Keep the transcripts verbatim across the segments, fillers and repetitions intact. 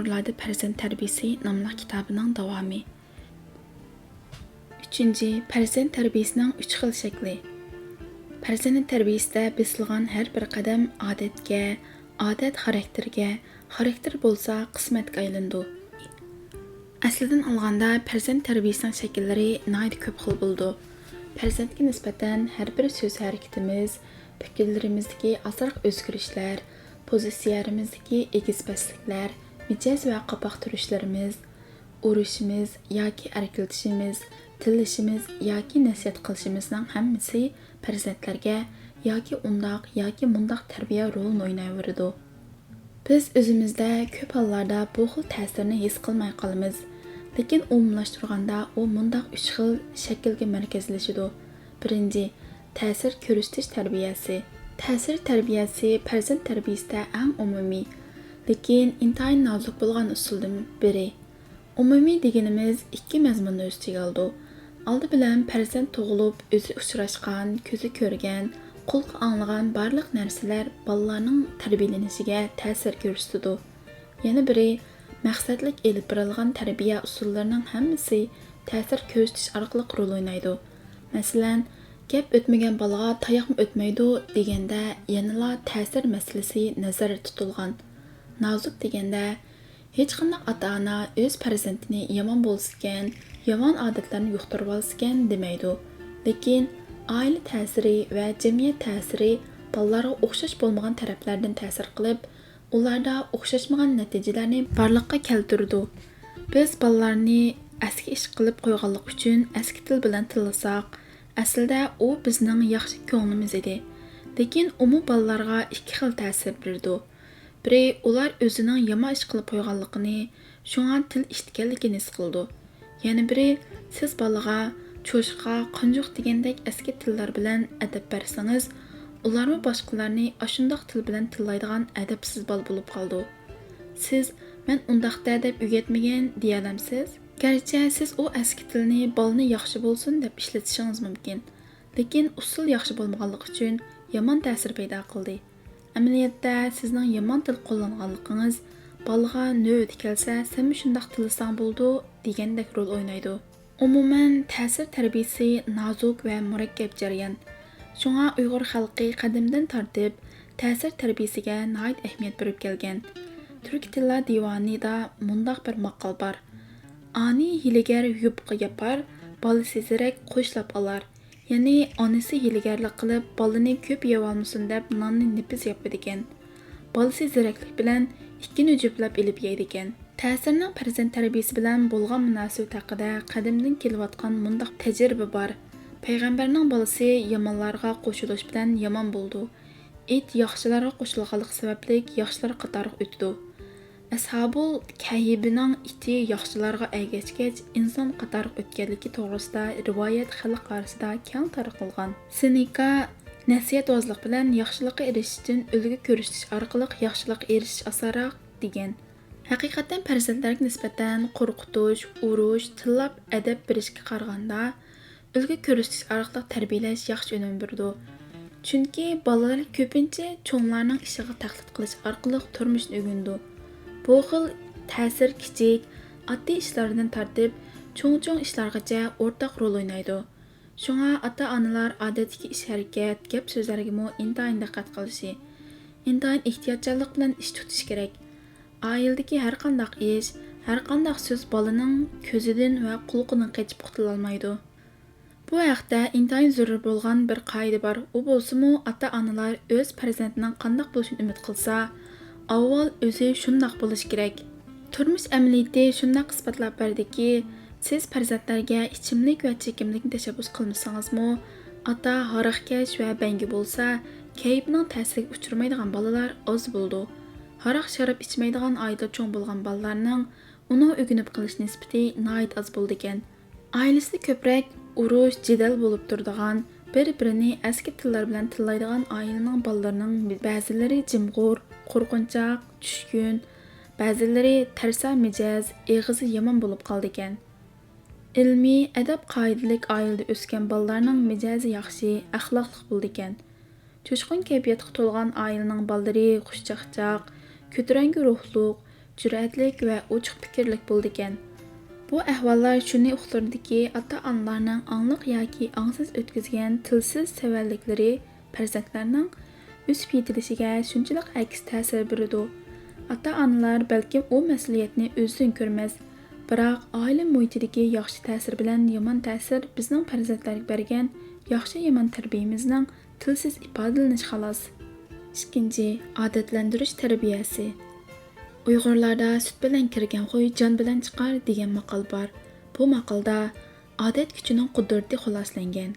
ئاياللاردا پەرزەنت تەربىيىسى ناملىق كىتابىنىڭ داۋامى. ئۈچىنچى، پەرزەنت تەربىيىسىنىڭ ئۈچ خىل شەكلى. پەرزەنت تەربىيىسىدە بېسىلغان ھەر بىر قەدەم ئادەتكە، ئادەت خاراكتېرگە، خاراكتېر بولسا قىسمەتكە ئايلىنىدۇ. ئەسلىدىن ئالغاندا، پەرزەنت تەربىيىسىنىڭ شەكىللىرى ناھايىتى كۆپ خىل بولىدۇ. پەرزەنتكە نىسبەتەن ھەر بىر سۆز ھەرىكىتىمىز، پىكىرلىرىمىزدىكى ئازراق ئۆزگىرىشلەر، پوزىتسىيەمىزدىكى ئېگىز-پەسلىكلەر، مىجەز ۋە قاپاق تۈرۈشلىرىمىز، ئۇرۇشىمىز ياكى ئەركىلىتىشىمىز، تىللىشىمىز ياكى نەسىھەت قىلىشىمىزنىڭ ھەممىسى پەرزەنتلەرگە ياكى ئۇنداق ياكى مۇنداق تەربىيە رولىنى ئوينايۋېرىدۇ. بىز ئۆزىمىزدە كۆپ ھاللاردا بۇ خىل تەسىرنى ھېس قىلماي قالىمىز، لېكىن ئومۇملاشتۇرغاندا ئۇ مۇنداق ئۈچ خىل شەكىلگە مەركەزلىشىدۇ. بىرىنچى، تەسىر كۆرسىتىش تەربىيەسى. تەسىر تەربىيەسى پەرزەنت تەربىيىسىدە ئەڭ ئومۇمىي، لېكىن ئىنتايىن نازۇك بولغان ئۇسۇلدىن بىرى. ئومۇمىي دېگىنىمىز ئىككى مەزمۇننى ئۆز ئىچىگە ئالىدۇ. ئالدى بىلەن پەرزەنت تۇغۇلۇپ، ئۆزى ئۇچراشقان، كۆزى كۆرگەن، قۇلىقى ئاڭلىغان بارلىق نەرسىلەر بالىلارنىڭ تەربىيەلىنىشىگە تەسىر كۆرسىتىدۇ. يەنە بىرى، مەقسەتلىك ئېلىپ بېرىلغان تەربىيە ئۇسۇللىرىنىڭ ھەممىسى تەسىر كۆرسىتىش ئارقىلىق رول ئوينايدۇ. مەسىلەن، گەپ ئۆتمىگەن بالىغا تاياقمۇ ئۆتمەيدۇ دېگەندە يەنىلا تەسىر مەسىلىسى نەزەردە تۇتۇلغان. نازۇك دېگەندە، ھېچقانداق ئاتا-ئانا ئۆز پەرزەنتىنى يامان بولسىكەن، يامان ئادەتلەرنى يۇقتۇرۇۋالسىكەن دېمەيدۇ. لېكىن ئائىلە تەسىرى ۋە جەمئىيەت تەسىرى بالىلارغا ئوخشاش بولمىغان تەرەپلەردىن تەسىر قىلىپ، ئۇلاردا ئوخشاشمىغان نەتىجىلەرنى بارلىققا كەلتۈرىدۇ. بىز بالىلارنى ئەسكى ئىش قىلىپ قويغانلىقى ئۈچۈن ئەسكى تىل بىلەن تىللىساق، ئەسلىدە ئۇ بىزنىڭ ياخشى كۆڭلىمىز ئىدى. لېكىن ئۇمۇ بالىلارغا ئىككى خىل تەسىر بېرىدۇ. بىرى، ئۇلار ئۆزىنىڭ يامان ئىش قىلىپ قويغانلىقىنى، شۇڭا تىل ئىشتىكەنلىكىنى ھېس قىلىدۇ. يەنە بىرى، سىز بالىغا چوشقا، قونجۇق دېگەندەك ئەسكى تىللار بىلەن ئەدەپ بەرسىڭىز، ئۇلارمۇ باشقىلارنى ئاشۇنداق تىل بىلەن تىللايدىغان ئەدەپسىز بالا بولۇپ قالىدۇ. سىز، «مەن ئۇنداق-دە» دەپ ئۆگەتمىگەن دېيەلەمسىز؟ گەرچە سىز ئۇ ئەسكى تىلنى بالىنى ياخشى بولسۇن دەپ ئىشلىتىشىڭىز مۇمكىن، لېكىن ئۇسۇل ياخشى بولمىغانلىقى ئۈچۈن يامان تەسىر پەيدا قىلدى. ئەمەلىيەتتە سىزنىڭ يامان تىل قوللانغانلىقىڭىز بالىغا نۆۋىتى كەلسە سەنمۇ شۇنداق تىللىساڭ بولىدۇ دېگەندەك رول ئوينايدۇ. ئومۇمەن تەسىر تەربىيىسى نازۇك ۋە مۇرەككەپ جەريان. شۇڭا ئۇيغۇر خەلقى قەدىمدىن تارتىپ تەسىر تەربىيىسىگە ناھايىتى ئەھمىيەت بېرىپ كەلگەن. تۈركىي تىللار دىۋانىدا مۇنداق بىر ماقال بار: «ئانى ھىيلىگەر يۇپقا ياپار، بالىسى زېرەك قوشلاپ ئالار.» يەنى ئانىسى ھىيلىگەرلىك قىلىپ، بالىنى كۆپ يەۋالمىسۇن دەپ ناننى نېپىز ياپىدىكەن. بالىسى زېرەكلىك بىلەن ئىككىنى جۈپلەپ ئېلىپ يەيدىكەن. تەسىرنىڭ پەرزەنت تەربىيىسى بىلەن بولغان مۇناسىۋىتى ھەققىدە قەدىمدىن كېلىۋاتقان مۇنداق تەجرىبە بار: پەيغەمبەرنىڭ بالىسى يامانلارغا قوشۇلۇش بىلەن يامان بولىدۇ. ئىت ياخشىلارغا قوشۇلغانلىقى سەۋەبلىك ياخشىلار قاتارىغا ئۆتىدۇ. ئەسھابۇل كەھىبىنىڭ ئىتى ياخشىلارغا ئەگەشكەچ، ئىنسان قاتارىغا ئۆتكەنلىكى توغرىسىدا رىۋايەت خەلق ئارىسىدا كەڭ تارقالغان. سېنېكا نەسىھەتۋازلىق بىلەن ياخشىلىققا ئېرىشىشتىن ئۈلگە كۆرسىتىش ئارقىلىق ياخشىلىققا ئېرىشىش ئاسانراق، دېگەن. ھەقىقەتەن پەرزەنتلەرگە نىسبەتەن قورقۇتۇش، ئۇرۇش، تىللاپ ئەدەپ بېرىشكە قارىغاندا، ئۈلگە كۆرسىتىش ئارقىلىق تەربىيەلەش ياخشى ئۈنۈم بېرىدۇ. چۈنكى بالىلار كۆپىنچە چوڭلارنىڭ ئىشىغا تەقلىد قىلىش ئارقىلىق تۇرمۇشنى ئۆگىنىدۇ. بۇ خىل تەسىر كىچىك، ئاددىي ئىشلاردىن تارتىپ، چوڭ-چوڭ ئىشلارغىچە ئورتاق رول ئوينايدۇ. شۇڭا ئاتا-ئانىلار ئادەتتىكى ئىش-ھەرىكەت، گەپ-سۆزلەرگىمۇ ئىنتايىن دىققەت قىلىشى، ئىنتايىن ئېھتىياتچانلىق بىلەن ئىش تۇتۇشى كېرەك. ئائىلىدىكى ھەرقانداق ئىش، ھەرقانداق سۆز بالىنىڭ كۆزىدىن ۋە قۇلىقىدىن قېچىپ قۇتۇلالمايدۇ. بۇ ھەقتە ئىنتايىن زۆرۈر بولغان بىر قائىدە بار. ئۇ بولسىمۇ، ئاتا-ئانىلار ئۆز پەرزەنتىنىڭ قانداق بولۇشىنى ئۈمىد قىلسا، ئاۋۋال ئۆزى شۇنداق بولۇشى كېرەك. تۇرمۇش ئەمەلىيىتى شۇنداق ئىسپاتلاپ بەردىكى، سىز پەرزەنتلەرگە ئىچىملىك ۋە چېكىملىكنى تەشەببۇس قىلمىسىڭىزمۇ، ئاتا ھاراقكەش ۋە بەڭگە بولسا، كەيپىنىڭ تەسىرىگە ئۇچرىمايدىغان بالىلار ئاز بولىدۇ. ھاراق-شاراب ئىچمەيدىغان ئائىلىدە چوڭ بولغان بالىلارنىڭ ئۇنىڭ ئۆگىنىپ قېلىش نىسبىتى ناھايىتى ئاز بولىدىكەن. ئائىلىسىدە كۆپرەك ئۇرۇش، جېدەل بولۇپ تۇرىدىغان، بىر-بىرىنى ئەسكى تىللار بىلەن تىللايدىغان ئائىلىنىڭ بالىلىرىنىڭ بەزىلىرى جىمغۇر، قورقۇنچاق، چۈشكۈن، بەزىلىرى تەرسا مىجەز، ئېغىزى يامان بولۇپ قالىدىكەن. ئىلمىي، ئەدەپ-قائىدىلىك ئائىلىدە ئۆسكەن بالىلارنىڭ مىجەزى ياخشى، ئەخلاقلىق بولىدىكەن. جۇشقۇن كەيپىياتقا تولغان ئائىلىنىڭ بالىلىرى خۇشچاقچاق، كۆتۈرەڭگۈ روھلۇق، جۈرئەتلىك ۋە ئوچۇق پىكىرلىك بولىدىكەن. بۇ ئەھۋاللار شۇنى ئۇقتۇرىدۇكى، ئاتا-ئانىلارنىڭ ئاڭلىق ياكى ئاڭسىز ئۆتكۈزگەن تىلسىز سەۋەنلىكلىرى پەرزەنتلەرنىڭ ئۆسۈپ يېتىلىشىگە شۇنچىلىك ئەكس تەسىر بېرىدۇ. ئاتا-ئانىلار بەلكىم ئۇ مەسئۇلىيەتنى ئۆزىدىن كۆرمەس، بىراق ئائىلە مۇھىتىدىكى ياخشى تەسىر بىلەن يامان تەسىر بىزنىڭ پەرزەنتلەرگە بەرگەن ياخشى-يامان تەربىيەمىزنىڭ تىلسىز ئىپادىلىنىشى خالاس. ئىككىنچى، ئادەتلەندۈرۈش تەربىيەسى. ئۇيغۇرلاردا «سۈت بىلەن كىرگەن خۇي جان بىلەن چىقار» دېگەن ماقال بار. بۇ ماقالدا ئادەت كۈچىنىڭ قۇدرىتى خۇلاسىلەنگەن.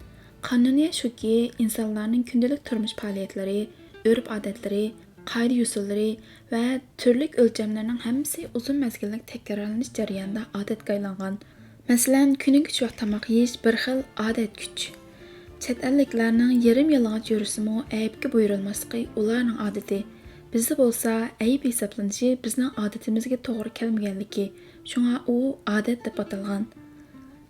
قانۇنىيەت شۇكى، ئىنسانلارنىڭ كۈندىلىك تۇرمۇش پائالىيەتلىرى، ئۆرپ-ئادەتلىرى، قائىدە-يوسۇنلىرى ۋە تۈرلۈك ئۆلچەملىرىنىڭ ھەممىسى ئۇزۇن مەزگىللىك تەكرارلىنىش جەريانىدا ئادەتكە ئايلانغان. مەسىلەن، كۈنۈگە ئۈچ ۋاق تاماق يېيىش بىر خىل ئادەت كۈچ. چەت ئەللىكلەرنىڭ يېرىم يالىڭاچ يۈرسىمۇ ئەيىبكە بۇيرۇلماسلىقى ئۇلارنىڭ ئادىتى. بىزدە بولسا ئەيىب ھېسابلىنىشى بىزنىڭ ئادىتىمىزگە توغرا كەلمىگەنلىكى، شۇڭا ئۇ ئادەت دەپ ئاتالغان.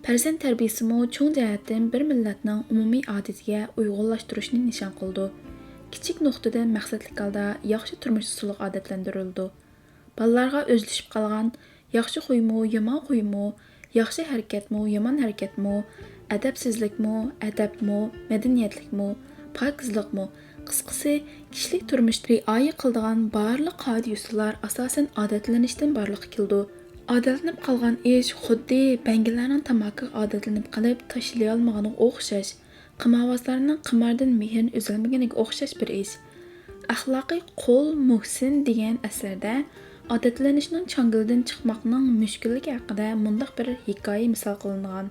پەرزەنت تەربىيىسىمۇ چوڭ جەھەتتىن بىر مىللەتنىڭ ئومۇمىي ئادىتىگە ئۇيغۇنلاشتۇرۇشنى نىشان قىلىدۇ. كىچىك نۇقتىدىن مەقسەتلىك ھالدا ياخشى تۇرمۇش ئۇسۇلىغا ئادەتلەندۈرۈلىدۇ. بالىلارغا ئۆزلىشىپ قالغان ياخشى خۇيمۇ، يامان خۇيمۇ، ياخشى ھەرىكەتمۇ، يامان ھەرىكەتمۇ، ئەدەپسىزلىكمۇ، ئەدەپمۇ، مەدەنىيەتلىكمۇ، پاكىزلىقمۇ، قىسقىسى، كىشىلىك تۇرمۇشتا رىئايە قىلىدىغان بارلىق قائىدە-يوسۇنلار ئاساسەن ئادەتلىنىشتىن بارلىققا كېلىدۇ. ئادەتلىنىپ قالغان ئىش خۇددى بەڭگىلەرنىڭ تاماكىغا ئادەتلىنىپ قېلىپ تاشلىيالمىغىنىغا ئوخشاش، قىمارۋازلارنىڭ قىماردىن مېھرىنى ئۈزەلمىگىنىگە ئوخشاش بىر ئىش. ئەخلاقىي قۇل مۇھسىن دېگەن ئەسەردە ئادەتلىنىشنىڭ چاڭگىلىدىن چىقماقنىڭ مۈشكۈللۈكى ھەققىدە مۇنداق بىر ھېكايە مىسال قىلىنغان.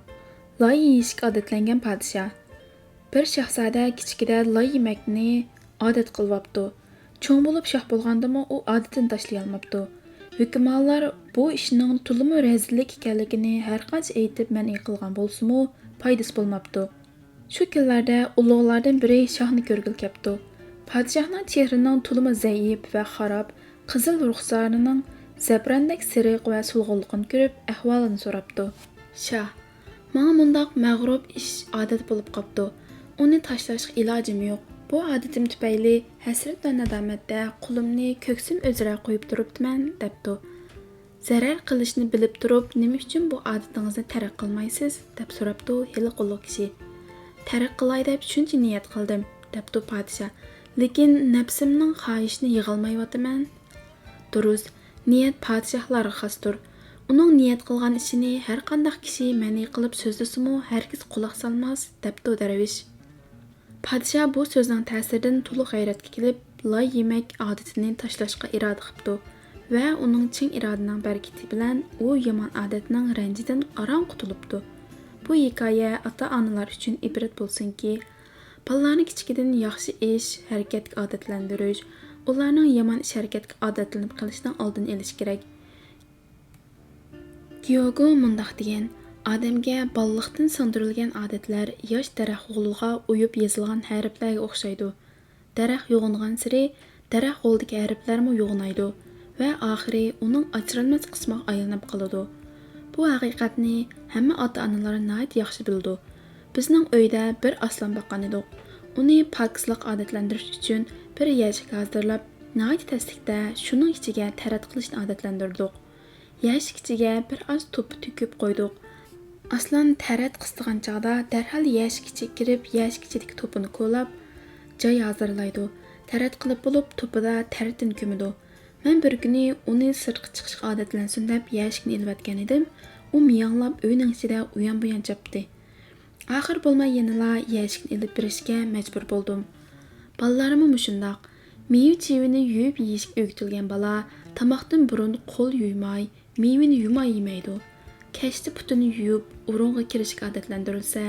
لاي يېيىشكە ئادەتلەنگەن پادىشاھ. بىر شاھزادە كىچىكىدە لاي يېمەكنى ئادەت قىلىۋاپتۇ. چوڭ بولۇپ شاھ بولغاندىمۇ ئۇ ئادىتىنى تاشلىيالماپتۇ. ھۆكۈمرانلار بۇ ئىشنىڭ تولىمۇ رەزىللىك ئىكەنلىكىنى ھەرقانچە ئېيتىپ مەنئى قىلغان بولسىمۇ، پايدىسى بولماپتۇ. شۇ كۈنلەردە ئۇلۇغلاردىن بىرى شاھنى كۆرگىلى كەپتۇ. پادىشاھنىڭ چېھرىنىڭ تولىمۇ زەئىپ ۋە خاراب، قىزىل رۇخسارىنىڭ زەپىراندەك سېرىق ۋە سولغۇنلۇقىنى كۆرۈپ، ئەھۋالىنى سوراپتۇ. شاھ، ماڭا مۇنداق مەغرۇر ئىش ئادەت بولۇپ قاپتۇ. ئۇنى تاشلاشقا ئىلاجىم يوق. بۇ ئادىتىم تۈپەيلى ھەسرەت ۋە نادامەتتە قولۇمنى كۆكسۈم ئۈزرە قويۇپ تۇرۇپتىمەن، دەپتۇ. زەرەر قىلىشنى بىلىپ تۇرۇپ، نېمە ئۈچۈن بۇ ئادىتىڭىزنى تەرك قىلمايسىز؟ دەپ سوراپتۇ ھېلىقى ئۇلۇغ كىشى. تەرك قىلاي دەپ شۇنچە نىيەت قىلدىم، دەپتۇ پادىشاھ. لېكىن نەپسىمنىڭ خاھىشىنى يىغالمايۋاتىمەن. دۇرۇس، نىيەت پادىشاھلارغا خاستۇر. ئۇنىڭ نىيەت قىلغان ئىشىنى ھەرقانداق كىشى مەنئى قىلىپ سۆزلىسىمۇ، ھەرگىز قۇلاق سالماس، دەپتۇ دەرۋىش. پادىشاھ بۇ سۆزنىڭ تەسىرىدىن تولۇق غەيرەتكە كېلىپ، لاي يېمەك ئادىتىنى تاشلاشقا ئىرادە قىپتۇ ۋە ئۇنىڭ چىڭ ئىرادىنىڭ بەرىكىتى بىلەن ئۇ يامان ئادەتنىڭ رەنجىدىن ئاران قۇتۇلۇپتۇ. بۇ ھېكايە ئاتا-ئانىلار ئۈچۈن ئىبرەت بولسۇنكى، بالىلارنى كىچىكىدىن ياخشى ئىش، ھەرىكەتكە ئادەتلەندۈرۈش، ئۇلارنىڭ يامان ئىش-ھەرىكەتكە ئادەتلىنىپ قېلىشىنىڭ ئالدىنى ئېلىش كېرەك. گيوگو مۇنداق دېگەن، ئادەمگە بالىلىقتىن سىڭدۈرۈلگەن ئادەتلەر ياش دەرەخ غولىغا ئويۇپ يېزىلغان ھەرپلەرگە ئوخشايدۇ. دەرەخ يوغىنىغانسېرى، دەرەخ غولىدىكى ھەرپلەرمۇ يوغىنايدۇ ۋە ئاخىرى ئۇنىڭ ئاچىرىلماس قىسمىغا ئايلىنىپ قالىدۇ. بۇ ھەقىقەتنى ھەممە ئاتا-ئانىلار ناھايىتى ياخشى بىلىدۇ. بىزنىڭ ئۆيدە بىر ئاسلان باققان ئىدۇق. ئۇنى پاكىزلىققا ئادەتلەندۈرۈش ئۈچۈن بىر يەشىك ھازىرلاپ، ناھايىتى تەسلىكتە شۇنىڭ ئىچىگە تەرەت قىلىشنى ئادەتلەندۈردۇق. يەشىك ئىچىگە بىر ئاز توپا تۆكۈپ قويدۇق. ئاسلان تەرەت قىستىغان چاغدا دەرھال يەشىك ئىچىگە كىرىپ، يەشىك ئىچىدىكى توپىنى كولاپ، جاي ھازىرلايدۇ. تەرەت قىلىپ بولۇپ، توپىدا تەرىتىنى كۆمىدۇ. مەن بىر كۈنى ئۇنى سىرتقا چىقىشقا ئادەتلەنسۇن دەپ يەشىكنى ئېلىۋەتكەن ئىدىم، ئۇ مىياڭلاپ ئۆينىڭ ئىچىدە ئۇيان-بۇيان چاپتى. ئاخىر بولماي يەنىلا يەشىكنى ئېلىپ بېرىشكە مەجبۇر بولدۇم. بالىلارمۇ مۇشۇنداق. مېۋە-چىۋىنى يۇيۇپ يېيىشكە ئۆگىتىلگەن بالا تاماقتىن بۇرۇن قول يۇيماي، مېۋىنى يۇماي يېمەيدۇ. كەچتە پۇتىنى يۇيۇپ، ئورۇنغا كىرىشكە ئادەتلەندۈرۈلسە،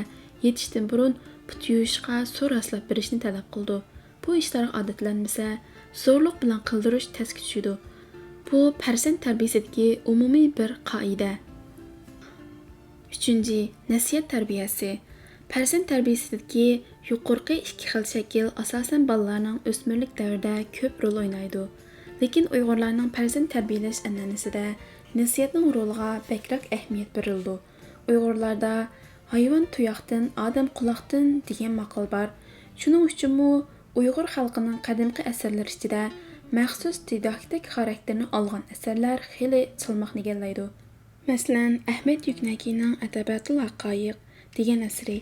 يېتىشتىن بۇرۇن پۇت يۇيۇشقا سۇ راسلاپ بېرىشنى تەلەپ قىلىدۇ. بۇ ئىشلارغا ئادەتلەنمىسە، زورلۇق بىلەن قىلدۇرۇش تەسكە چۈشىدۇ. بۇ پەرزەنت تەربىيىسىدىكى ئومۇمىي بىر قائىدە. ئۈچىنچى، نەسىھەت تەربىيەسى. پەرزەنت تەربىيىسىدىكى يۇقىرىقى ئىككى خىل شەكىل ئاساسەن بالىلارنىڭ ئۆسمۈرلۈك دەۋرىدە كۆپ رول ئوينايدۇ. لېكىن ئۇيغۇرلارنىڭ پەرزەنت تەربىيەلەش ئەنئەنىسىدە نەسىھەتنىڭ رولىغا بەكرەك ئەھمىيەت بېرىلىدۇ. ئۇيغۇرلاردا «ھايۋان تۇياقتىن، ئادەم قۇلاقتىن» دېگەن ماقال بار. شۇنىڭ ئۈچۈنمۇ ئۇيغۇر خەلقىنىڭ قەدىمكى ئەسەرلىرى ئىچىدە مەخسۇس دىداكتىك خاراكتېرنى ئالغان ئەسەرلەر خېلى سالماقنى ئىگىلەيدۇ. مەسىلەن، ئەھمەد يۈكنەكىنىڭ ئەدەباتۇل ھەقايىق دېگەن ئەسىرى،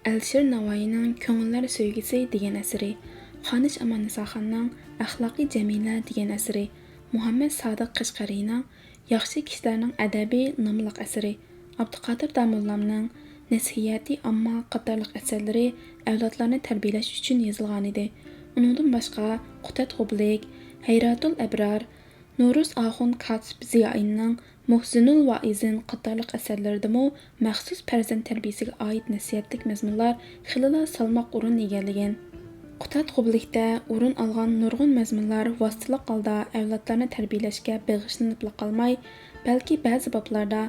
ئەلىشىر ناۋايىنىڭ كۆڭۈللەر سۆيگۈسى دېگەن ئەسىرى، خانىش ئاماننىساخاننىڭ ئەخلاقى جەمىلە دېگەن ئەسىرى، مۇھەممەد سادىق قەشقەرىنىڭ ياخشى كىشىلەرنىڭ ئەدەبى ناملىق ئەسىرى، ئابدۇقادىر داموللامنىڭ نەسىھەتى ئامما قاتارلىق ئەسەرلىرى ئەۋلادلارنى تەربىيەلەش ئۈچۈن يېزىلغانىدى. ئۇنىڭدىن باشقا، قۇتەت غوبىلىك، ھەيراتۇل ئەبرار، نورۇز ئاخۇن كاتىپ زىيائىننىڭ مۇھزىنۇل ۋائىزىن قاتارلىق ئەسەرلىرىدىمۇ مەخسۇس پەرزەنت تەربىيىسىگە ئائىت نەسىھەتلىك مەزمۇنلار خېلىلا سالماق ئورۇن ئىگىلىگەن. قۇتادغۇبىلىكتە ئورۇن ئالغان نۇرغۇن مەزمۇنلار ۋاسىتىلىق ھالدا ئەۋلادلارنى تەربىيەلەشكە بېغىشلىنىپلا قالماي، بەلكى بەزى بابلاردا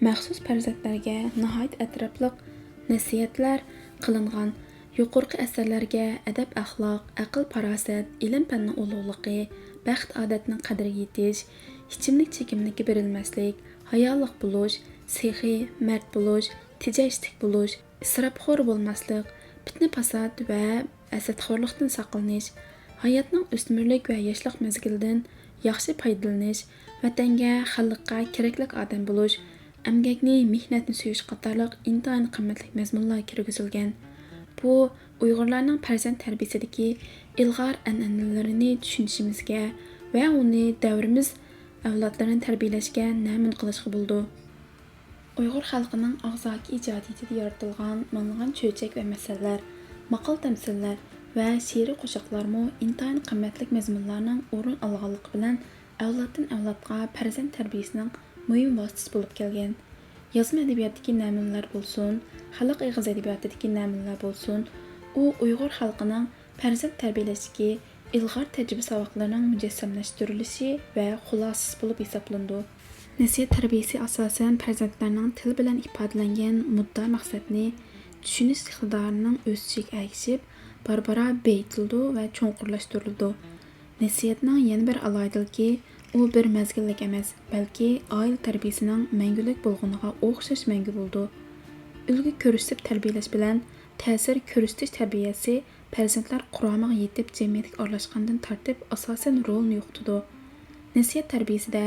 مەخسۇس پەرزەنتلەرگە ناھايىتى ئەتراپلىق نەسىھەتلەر قىلىنغان. يۇقىرىقى ئەسەرلەرگە ئەدەپ-ئەخلاق، ئەقىل-پاراسەت، ئىلىم-پەننىڭ ئۇلۇغلۇقى، بەخت-ئادەتنىڭ قەدرىگە يېتىش، ئىچىملىك-چېكىملىككە بېرىلمەسلىك، ھايالىق بولۇش، سېخىي، مەرد بولۇش، تېجەشلىك بولۇش، ئىسراپخور بولماسلىق، پىتنە-پاسات ۋە ھەسەتخورلۇقتىن ساقلىنىش، ھاياتنىڭ ئۆسمۈرلۈك ۋە ياشلىق مەزگىلىدىن ياخشى پايدىلىنىش، ۋەتەنگە، خەلققە كېرەكلىك ئادەم بولۇش، ئەمگەكنى، مېھنەتنى سۆيۈش قاتارلىق ئىنتايىن قىممەتلىك مەزمۇنلار كىرگۈزۈلگەن. بۇ ئۇيغۇرلارنىڭ پەرزەنت تەربىيىسىدىكى ئىلغار ئەنئەنىلىرىنى چۈشىنىشىمىزگە ۋە ئۇنى دەۋرىمىز ئەۋلادلىرىنى تەربىيەلەشكە نەمۇن قىلىشقا بولىدۇ. ئۇيغۇر خەلقىنىڭ ئاغزاكى ئىجادىيىتىدە يارىتىلغان مىڭلىغان چۆچەك ۋە مەسەللەر، ماقال-تەمسىللەر ۋە شېئىرىي قوشاقلارمۇ ئىنتايىن قىممەتلىك مەزمۇنلارنىڭ ئورۇن ئالغانلىقى بىلەن ئەۋلادتىن ئەۋلادقا پەرزەنت تەربىيىسىنىڭ مۇھىم ۋاسىتىسى بولۇپ كەلگەن. يازما ئەدەبىياتتىكى نەمۇنىلەر بولسۇن، خەلق ئېغىز ئەدەبىياتىدىكى نەمۇنىلەر بولسۇن، ئۇ ئۇيغۇر خەلقىنىڭ پەرزەنت تەربىيەلەشتىكى ئىلغار تەجرىبە ساۋاقلىرىنىڭ مۇجەسسەملەشتۈرۈلۈشى ۋە خۇلاسىسى بولۇپ ھېسابلىنىدۇ. نەسىھەت تەربىيەسى ئاساسەن پەرزەنتلەرنىڭ تىل بىلەن ئىپادىلەنگەن مۇددىئا مەقسەتنى چۈشىنىش ئىقتىدارىنىڭ ئۆسۈشىگە ئەگىشىپ، بارا-بارا بېيىتىلىدۇ ۋە چوڭقۇرلاشتۇرۇلىدۇ. نەسىھەتنىڭ يەنە بىر ئالاھىدىلىكى، ئۇ بىر مەزگىللىك ئەمەس، بەلكى ئائىلە تەربىيەسىنىڭ مەڭگۈلۈك بولغىنىغا ئوخشاش مەڭگۈ بولىدۇ. ئۈلگە كۆرسىتىپ تەربىيەلەش بىلەن تەسىر كۆرسىتىش تەربىيەسى پەرزەنتلەر قۇرامىغا يېتىپ، جەمئىيەتكە ئارىلاشقاندىن تارتىپ ئاساسەن رولىنى يوقىتىدۇ. نەسىھەت تەربىيەسىدە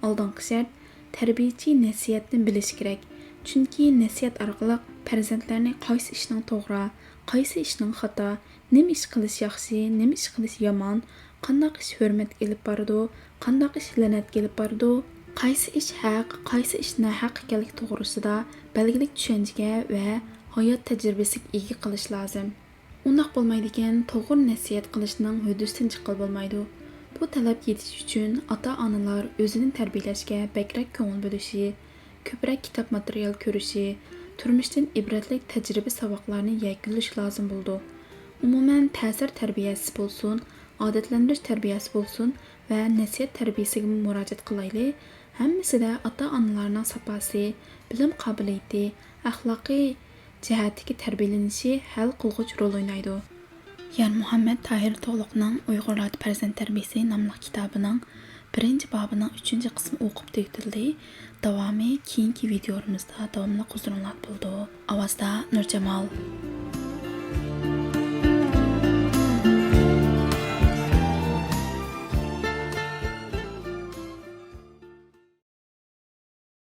ئالدىنقى شەرت، تەربىيەچى نەسىھەتنى بىلىشى كېرەك. چۈنكى نەسىھەت ئارقىلىق پەرزەنتلەرنى قايسى ئىشنىڭ توغرا، قايسى ئىشنىڭ خاتا، نېمە ئىش قىلىش ياخشى، نېمە ئىش قىلىش يامان، قانداق ئىش ھۆرمەتكە ئېلىپ بارىدۇ، قانداق ئىش لەنەتكە ئېلىپ بارىدۇ، قايسى ئىش ھەق، قايسى ئىش ناھەق ئىكەنلىكى توغرىسىدا بەلگىلىك چۈشەنچىگە ۋە ھايات تەجرىبىسىگە ئىگە قىلىش لازىم. ئۇنداق بولمايدىكەن، توغرا نەسىھەت قىلىشنىڭ ھۆددىسىدىن چىققىلى بولمايدۇ. بۇ تەلەپكە يېتىش ئۈچۈن ئاتا-ئانىلار ئۆزىنى تەربىيەلەشكە بەكرەك كۆڭۈل بۆلۈشى، كۆپرەك كىتاب ماتېرىيال كۆرۈشى، تۇرمۇشتىن ئىبرەتلىك تەجرىبە ساۋاقلارنى يەكۈنلىشى لازىم بولىدۇ. ئومۇمەن، تەسىر تەربىيەسى بولسۇن، ئادەتلەندۈرۈش تەربىيەسى بولسۇن ۋە نەسىھەت تەربىيەسىگىمۇ مۇراجىئەت قىلايلى، ھەممىسىدە ئاتا-ئانىلارنىڭ ساپاسى، بىلىم قابىلىيىتى، ئەخلاقىي جەھەتتىكى تەربىيەلىنىشى ھەل قىلغۇچ رول ئوينايدۇ. يارمۇھەممەت تاھىر تۇغلۇقنىڭ ئۇيغۇرلاردا پەرزەنت تەربىيەسى ناملىق كىتابىنىڭ بىرىنچى بابىنىڭ ئۈچىنچى قىسمى ئوقۇپ تۈگىتىلدى. داۋامى كېيىنكى ۋىدىيولىرىمىزدا داۋاملىق ھۇزۇرۇڭلاردا بولىدۇ. ئاۋازدا نۇرجامال.